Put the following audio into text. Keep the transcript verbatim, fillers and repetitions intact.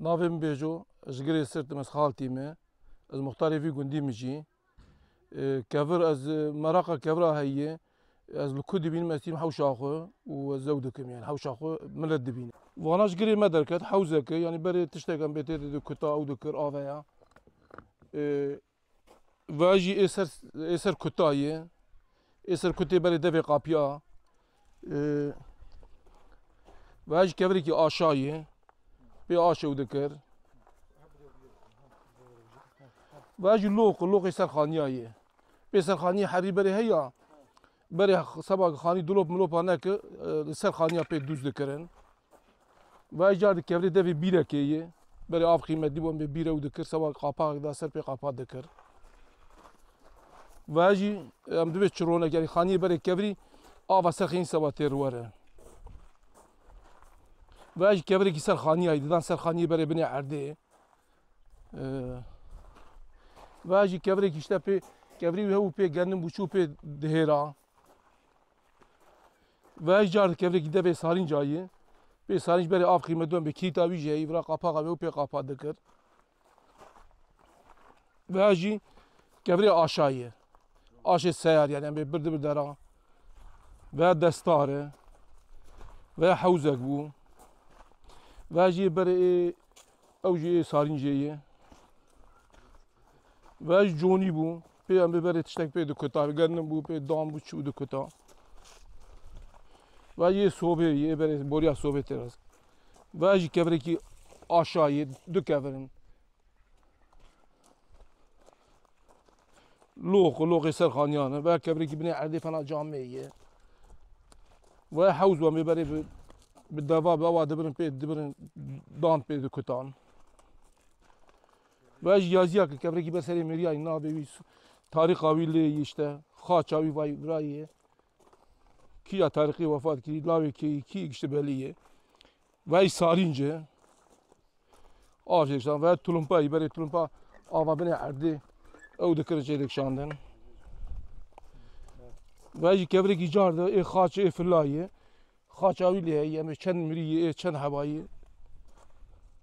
Navê min Bêjo, ez ji Girê Sirtim, ez xaltî me. Ez muxtarê vî gundî min jî. E, kevir, ez, e, meraqa kevira heye. Ez li ku dibînim, ez tîm hewşa xwe û ez ew dikim, yani hewşa xwe milet dibîne. Vana ji Girê me derket, hewzeke, yani berê tiştek em bê tê de kuta ew dikir, aveya. E, Ve jî ê ser, ê ser kuta ye. Ê ser kutê berê devê qapiya. Ee, ve jî kevirekî aşa ye. Pê aş ew dikir. Ve jî loq, loqê ser xaniya ye. Pê ser xaniyê herî berê heya. Berê seba xanî dilop milopa neke, e, li ser xaniya pê dûz dikirin. Ve car di kevirê devê bîrekê ye. Berê av qîmetî bû, em bê bîre û dikir, seba qapa da ser pê qapa dikir. Ve jî em dibê çironek, yani xaniyê berê kevirî ava ser xîn seba têr were. Ve jî kevirekî ser xaniyayê, didan ser xaniyê berê binê erdê. Ee, ve jî kevirekî işte pê, kevirî wî hebû pê genim bû çû pê dihêra. Ve jî car kevirekî devê sarînca ye. Pê sarînc berê av qîmetdon bi kîta wî jî heyî vira qapaxa wê û pê qapa dikir. Ve jî kevirê aşa ye. Aşê seyar yani em bê bir di bir dera. Ve destar e. Ve hewzek bû. Ve jî berê ê Ew jî ê sarîncê ye. Ve jî conî bû. Pê em bê berê tiştek pê dikuta. Genim bû, pê dan bû, çû dikuta. Ve jî sobê ye, berê boriya sobê têraz. Ve jî kevirekî aşa ye, du kevir in. Loq, loqê ser xaniyan e. Ve kevirekî binê erdê fena camê ye. Ve hewz ve berê bi, bi deva bi awa dibirin pê, dibirin dan pê dikutan. Ve jî yaziya ki kevirekî ber serê mêriyayê navê wî su-, tarîxa wî lê yê işte. Xaça wî vay birayê. Kî ya tarîxî wefat kirî, lawê kê, kî giştî belî ye. Ve sarînc e. Av çêdikişan ve tulumpa, îberê tulumpa ava binê erdê ew dikirin çêdikişandin. Ve jî kevirekî car de ê xaç ê fila ye. Xaça wî lê heye, em ê çend mirî ye, ê çend heba ye.